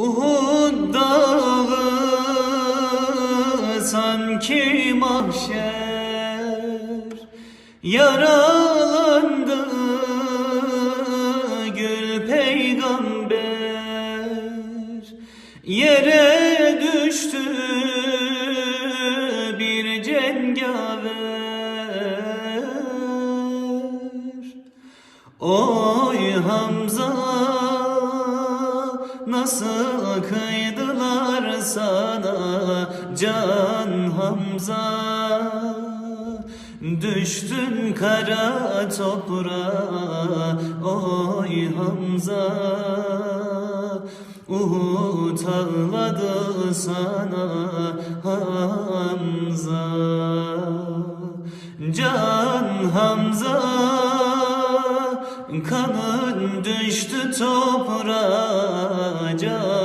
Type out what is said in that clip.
Uhud dagy sanki mahşer, Ýaralandy gül pygamber. Ýere düşdi bir jengäwer. Oý Hamza, nasyl kyýdylar sana, jan Hamza? Düşdüň kara topraga, oý Hamza. Uhud aglady sana, Hamza. Jan Hamza, Kanyn düşdi topraga, jan.